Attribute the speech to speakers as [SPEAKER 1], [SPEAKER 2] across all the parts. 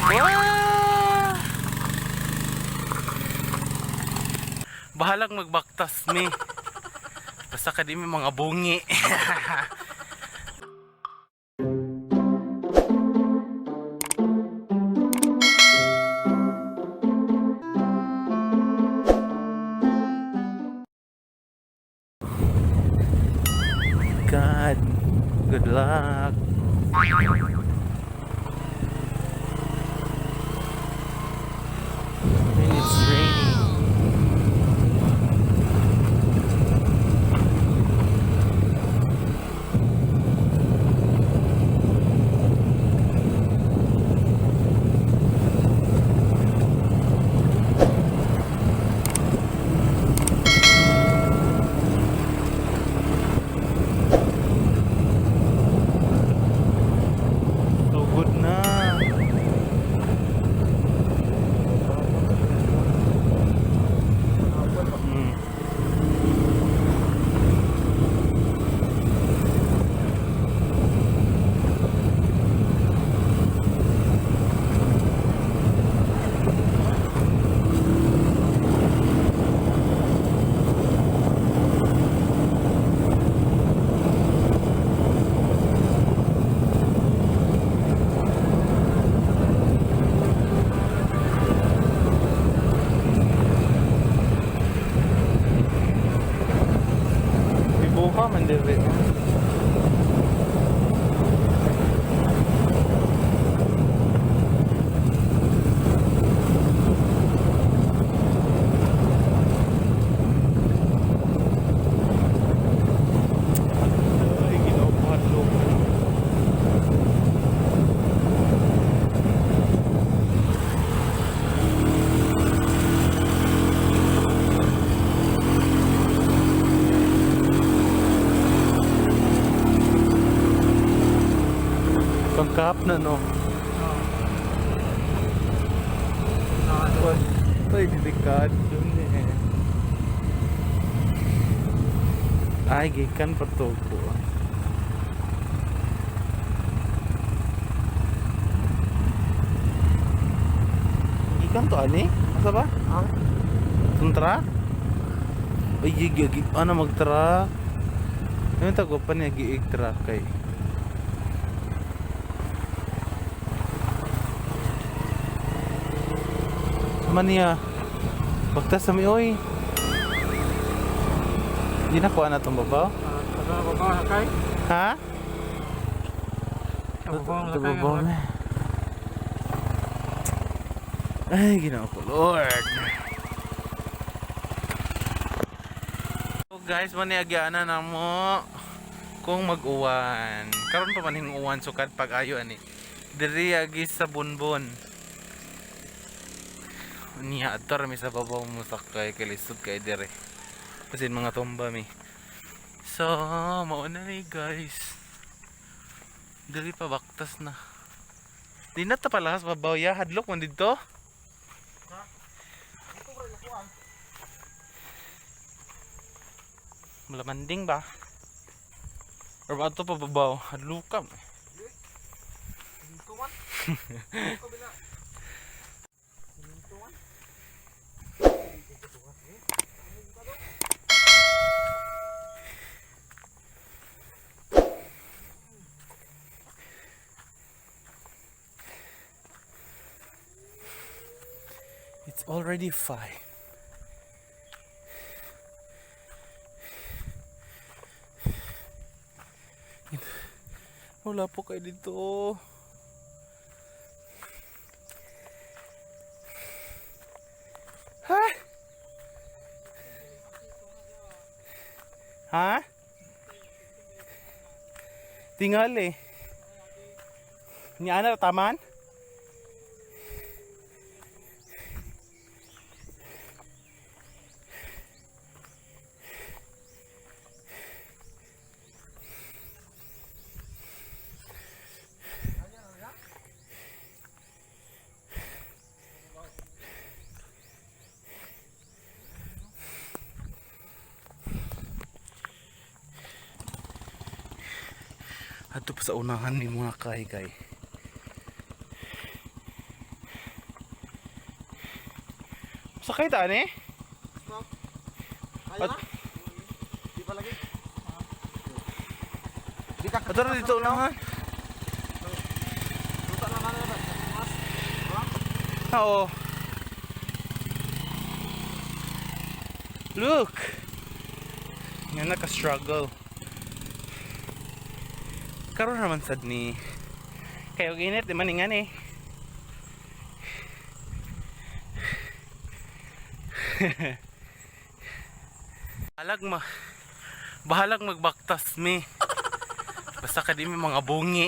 [SPEAKER 1] Wah! Bahalag magbaktas mi. Basta ka di mi mga bungi. God, good luck. And it's raining. So good na. Ibuka man diri. Ay, ginoo ko, hadlok. Pangkap na, no? Ay, delikado eh. Ay, gikan pa to ko. Gikan to ani? Asa ba?
[SPEAKER 2] Ha?
[SPEAKER 1] Itong truck? Ay, gigi, gigi. Ano mag-truck? Ano tago pa niya giig truck kay? Sama niya. Bagtas sa mi oy. Di na kuha na itong babaw?
[SPEAKER 2] Sa babaw lakay.
[SPEAKER 1] Ha?
[SPEAKER 2] Sa babaw
[SPEAKER 1] Ito
[SPEAKER 2] lakay.
[SPEAKER 1] babaw na. Ay, ginoo ko, Lord. So guys, maniagyana na mo kung mag-uwan. Karon pa man hing uwan sukad pag ayo ani. Diri agi sa bunbon. Niya adto ra mi sa babaw mo sakay kay lisod kay dire. Kasi mga tumba mi. So, mao na ni guys. Diri pa baktas na. Di na ta palahas babaw ya hadlok man didto. Malamanding ba? Or ba ito pa babaw? Hadlok ka.
[SPEAKER 2] Dito man. Dito bila. Dito man.
[SPEAKER 1] It's already 5. Wala po kayo dito. Ha? Ha? Tingal eh. Ni ana taman? Adto pa sa unahan ni mga kay kay. Sakay ta ni?
[SPEAKER 2] Stop. Kaya na? Di pa lagi. Di ka
[SPEAKER 1] Ato na dito unahan.
[SPEAKER 2] Luta na man na ba? Mas.
[SPEAKER 1] Oo. Look. Nga naka-struggle. Karon naman sad ni. Kayo init di man ni nga ni. Bahalag ma bahalag magbaktas mi. Basta ka di mi mga bungi.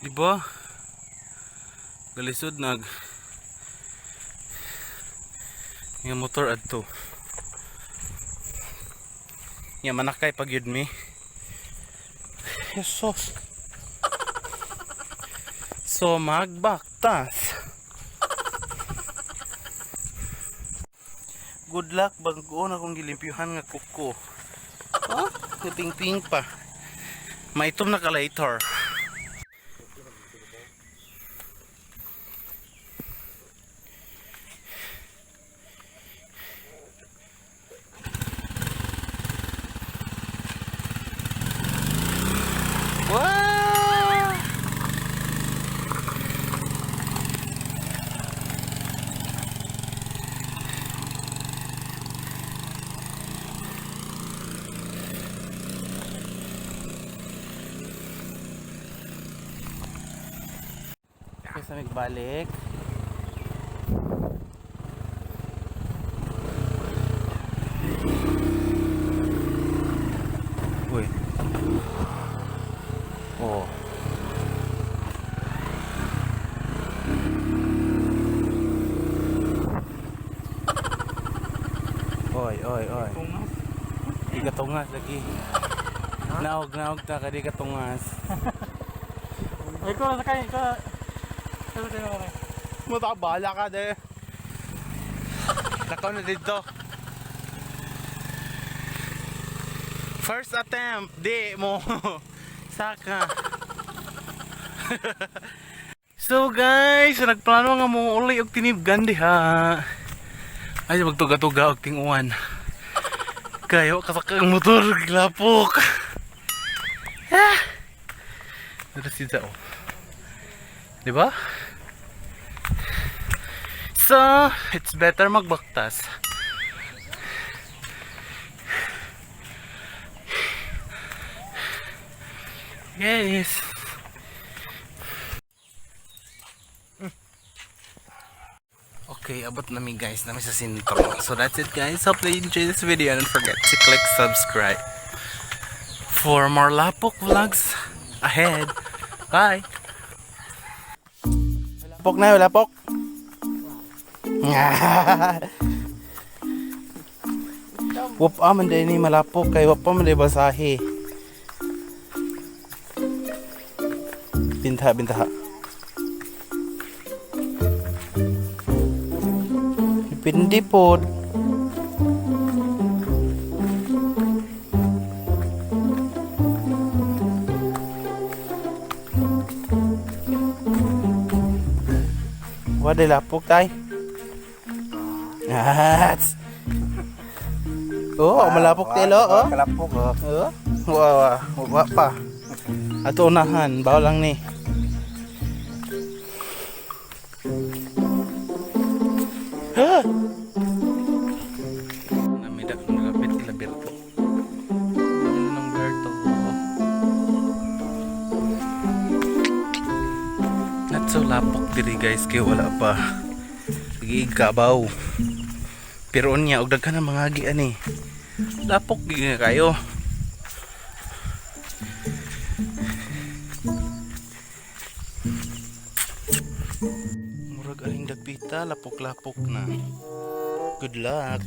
[SPEAKER 1] Di ba? Galisod nag yung motor adto. Nga manakay pag yun mi. Jesus. So magbaktas. Good luck bago na akong gilimpyuhan nga kuko. Oh, ping pa. Maitom na ka later. Wow! Okay, sa magbalik. Uy. Oh. Oy, oy, oy.
[SPEAKER 2] Tungas.
[SPEAKER 1] Di ka tungas lagi. Naog, naog ta ka di ka tungas.
[SPEAKER 2] Ay, ikaw na sakay, ikaw. Ikaw sakay na kami.
[SPEAKER 1] Mata bahala ka de. Nakaw na dito. First attempt, di mo. Saka. So guys, nagplano nga mo uli og tinibgan diha. Ay magtuga-tuga og tinguan. Kayo kasaka ang motor glapok. Ah. Dito siya oh. Di ba? So, it's better magbaktas. Yes. Okay, abot na mi guys, nami sa sintro. So that's it guys. Hope you enjoyed this video and don't forget to click subscribe for more Lapok vlogs ahead. Bye. Lapok na, lapok. Wap ah, man ni malapok kay wap pa man day basahi. Binta binta. Depende pod. Wa day lapok tay. Ah. Oh, malapok telo oh.
[SPEAKER 2] Kalapok oh.
[SPEAKER 1] Oh, wa wa wa pa. Ato unahan, bawo lang ni. Ah! Namida nalapit kila Berto. Ano ng Berto? Not so lapok diri guys kay wala pa. Giigkabaw. Pero unya og daghan ang mga agi ani. Lapok gid nga kayo. Murag aling dagpita, lapok-lapok na. Good luck.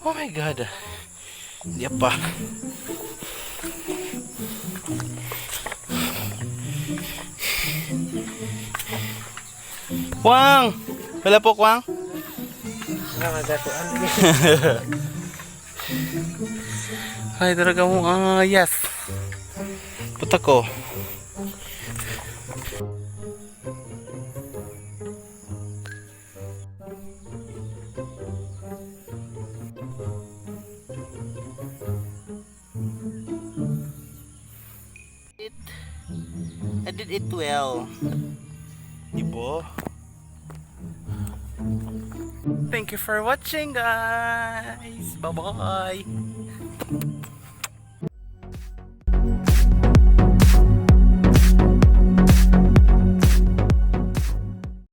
[SPEAKER 1] Oh my God. Di pa. Kwang! Wala po, Kwang? Ay, talaga mo. Ah, yes. Puta ko. I did it well. Diba? Thank you for watching, guys. Bye-bye.